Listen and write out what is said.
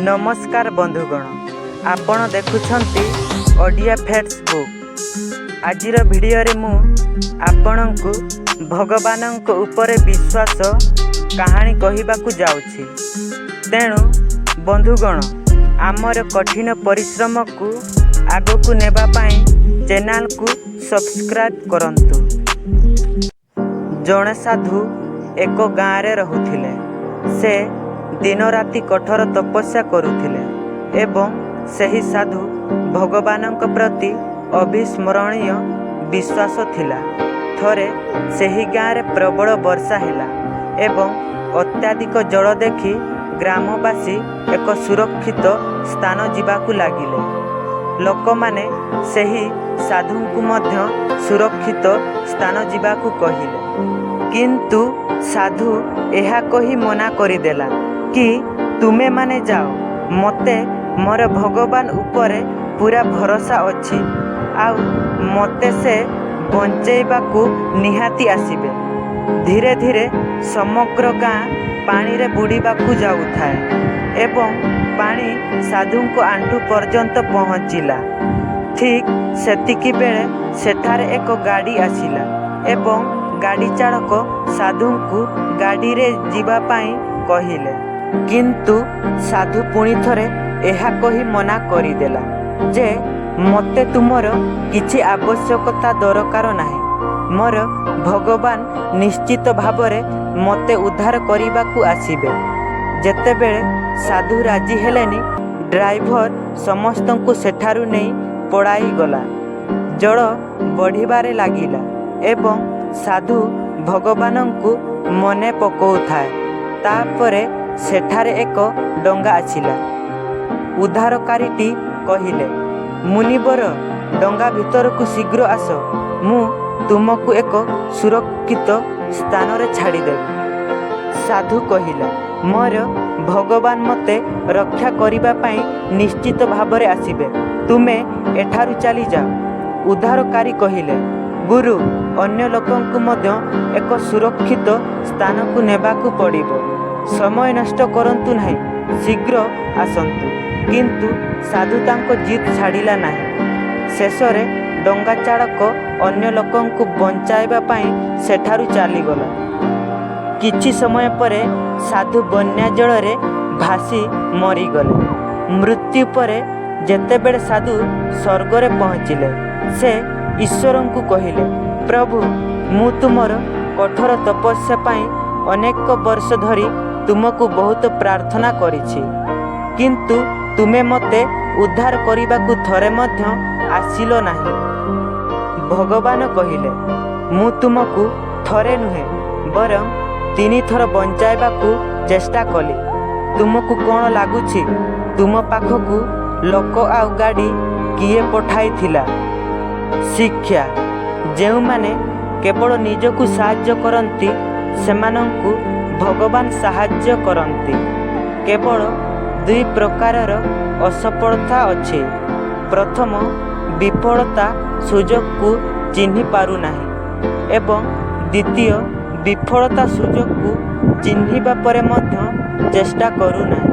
ନମସ୍କାର ବନ୍ଧୁଗଣ, ଆପଣ ଦେଖୁଛନ୍ତି ଓଡ଼ିଆ ଫେସବୁକ୍। ଆଜିର ଭିଡ଼ିଓରେ ମୁଁ ଆପଣଙ୍କୁ ଭଗବାନଙ୍କ ଉପରେ ବିଶ୍ୱାସ କାହାଣୀ କହିବାକୁ ଯାଉଛି। ତେଣୁ ବନ୍ଧୁଗଣ, ଆମର କଠିନ ପରିଶ୍ରମକୁ ଆଗକୁ ନେବା ପାଇଁ ଚ୍ୟାନେଲକୁ ସବସ୍କ୍ରାଇବ୍ କରନ୍ତୁ। ଜଣେ ସାଧୁ ଏକ ଗାଁରେ ରହୁଥିଲେ। ସେ ଦିନରାତି କଠୋର ତପସ୍ୟା କରୁଥିଲେ ଏବଂ ସେହି ସାଧୁ ଭଗବାନଙ୍କ ପ୍ରତି ଅବିସ୍ମରଣୀୟ ବିଶ୍ୱାସ ଥିଲା। ଥରେ ସେହି ଗାଁରେ ପ୍ରବଳ ବର୍ଷା ହେଲା ଏବଂ ଅତ୍ୟଧିକ ଜଳ ଦେଖି ଗ୍ରାମବାସୀ ଏକ ସୁରକ୍ଷିତ ସ୍ଥାନ ଯିବାକୁ ଲାଗିଲେ। ଲୋକମାନେ ସେହି ସାଧୁଙ୍କୁ ମଧ୍ୟ ସୁରକ୍ଷିତ ସ୍ଥାନ ଯିବାକୁ କହିଲେ। କିନ୍ତୁ ସାଧୁ ଏହା କହି ମନା କରିଦେଲା କି ତୁମେମାନେ ଯାଅ, ମୋତେ ମୋର ଭଗବାନ ଉପରେ ପୂରା ଭରସା ଅଛି ଆଉ ମୋତେ ସେ ବଞ୍ଚେଇବାକୁ ନିହାତି ଆସିବେ। ଧୀରେ ଧୀରେ ସମଗ୍ର ଗାଁ ପାଣିରେ ବୁଡ଼ିବାକୁ ଯାଉଥାଏ ଏବଂ ପାଣି ସାଧୁଙ୍କ ଆଣ୍ଠୁ ପର୍ଯ୍ୟନ୍ତ ପହଞ୍ଚିଲା। ଠିକ୍ ସେତିକିବେଳେ ସେଠାରେ ଏକ ଗାଡ଼ି ଆସିଲା ଏବଂ ଗାଡ଼ି ଚାଳକ ସାଧୁଙ୍କୁ ଗାଡ଼ିରେ ଯିବା ପାଇଁ କହିଲେ। କିନ୍ତୁ ସାଧୁ ପୁଣିଥରେ ଏହା କହି ମନା କରିଦେଲା ଯେ ମୋତେ ତୁମର କିଛି ଆବଶ୍ୟକତା ଦରକାର ନାହିଁ। ମୋର ଭଗବାନ ନିଶ୍ଚିତ ଭାବରେ ମୋତେ ଉଦ୍ଧାର କରିବାକୁ ଆସିବେ। ଯେତେବେଳେ ସାଧୁ ରାଜି ହେଲେନି, ଡ୍ରାଇଭର ସମସ୍ତଙ୍କୁ ସେଠାରୁ ନେଇ ପଳାଇଗଲା। ଜଳ ବଢ଼ିବାରେ ଲାଗିଲା ଏବଂ ସାଧୁ ଭଗବାନଙ୍କୁ ମନେ ପକଉଥାଏ। ତାପରେ ସେଠାରେ ଏକ ଡଙ୍ଗା ଆସିଲା। ଉଦ୍ଧାରକାରୀଟି କହିଲେ, ମୁନିବର, ଡଙ୍ଗା ଭିତରକୁ ଶୀଘ୍ର ଆସ, ମୁଁ ତୁମକୁ ଏକ ସୁରକ୍ଷିତ ସ୍ଥାନରେ ଛାଡ଼ିଦେବି। ସାଧୁ କହିଲା, ମୋର ଭଗବାନ ମୋତେ ରକ୍ଷା କରିବା ପାଇଁ ନିଶ୍ଚିତ ଭାବରେ ଆସିବେ। ତୁମେ ଏଠାରୁ ଚାଲିଯାଅ। ଉଦ୍ଧାରକାରୀ କହିଲେ, ଗୁରୁ, ଅନ୍ୟ ଲୋକଙ୍କୁ ମଧ୍ୟ ଏକ ସୁରକ୍ଷିତ ସ୍ଥାନକୁ ନେବାକୁ ପଡ଼ିବ। ସମୟ ନଷ୍ଟ କରନ୍ତୁ ନାହିଁ, ଶୀଘ୍ର ଆସନ୍ତୁ। କିନ୍ତୁ ସାଧୁ ତାଙ୍କ ଜିଦ୍ ଛାଡ଼ିଲା ନାହିଁ। ଶେଷରେ ଡଙ୍ଗା ଚାଳକ ଅନ୍ୟ ଲୋକଙ୍କୁ ବଞ୍ଚାଇବା ପାଇଁ ସେଠାରୁ ଚାଲିଗଲା। କିଛି ସମୟ ପରେ ସାଧୁ ବନ୍ୟା ଜଳରେ ଭାସି ମରିଗଲେ। ମୃତ୍ୟୁ ପରେ ଯେତେବେଳେ ସାଧୁ ସ୍ୱର୍ଗରେ ପହଞ୍ଚିଲେ, ସେ ଈଶ୍ୱରଙ୍କୁ କହିଲେ, ପ୍ରଭୁ, ମୁଁ ତୁମର କଠୋର ତପସ୍ୟା ପାଇଁ ଅନେକ ବର୍ଷ ଧରି ତୁମକୁ ବହୁତ ପ୍ରାର୍ଥନା କରିଛି। କିନ୍ତୁ ତୁମେ ମୋତେ ଉଦ୍ଧାର କରିବାକୁ ଥରେ ମଧ୍ୟ ଆସିଲ ନାହିଁ। ଭଗବାନ କହିଲେ, ମୁଁ ତୁମକୁ ଥରେ ନୁହେଁ, ବରଂ ତିନିଥର ବଞ୍ଚାଇବାକୁ ଚେଷ୍ଟା କଲି। ତୁମକୁ କ'ଣ ଲାଗୁଛି, ତୁମ ପାଖକୁ ଲୋକ ଆଉ ଗାଡ଼ି କିଏ ପଠାଇଥିଲା? ଶିକ୍ଷା: ଯେଉଁମାନେ କେବଳ ନିଜକୁ ସାହାଯ୍ୟ କରନ୍ତି, ସେମାନଙ୍କୁ ଭଗବାନ ସାହାଯ୍ୟ କରନ୍ତି। କେବଳ ଦୁଇ ପ୍ରକାରର ଅସଫଳତା ଅଛି। ପ୍ରଥମ, ବିଫଳତା ସୁଯୋଗକୁ ଚିହ୍ନି ପାରୁନାହିଁ ଏବଂ ଦ୍ୱିତୀୟ, ବିଫଳତା ସୁଯୋଗକୁ ଚିହ୍ନିବା ପରେ ମଧ୍ୟ ଚେଷ୍ଟା କରୁନାହିଁ।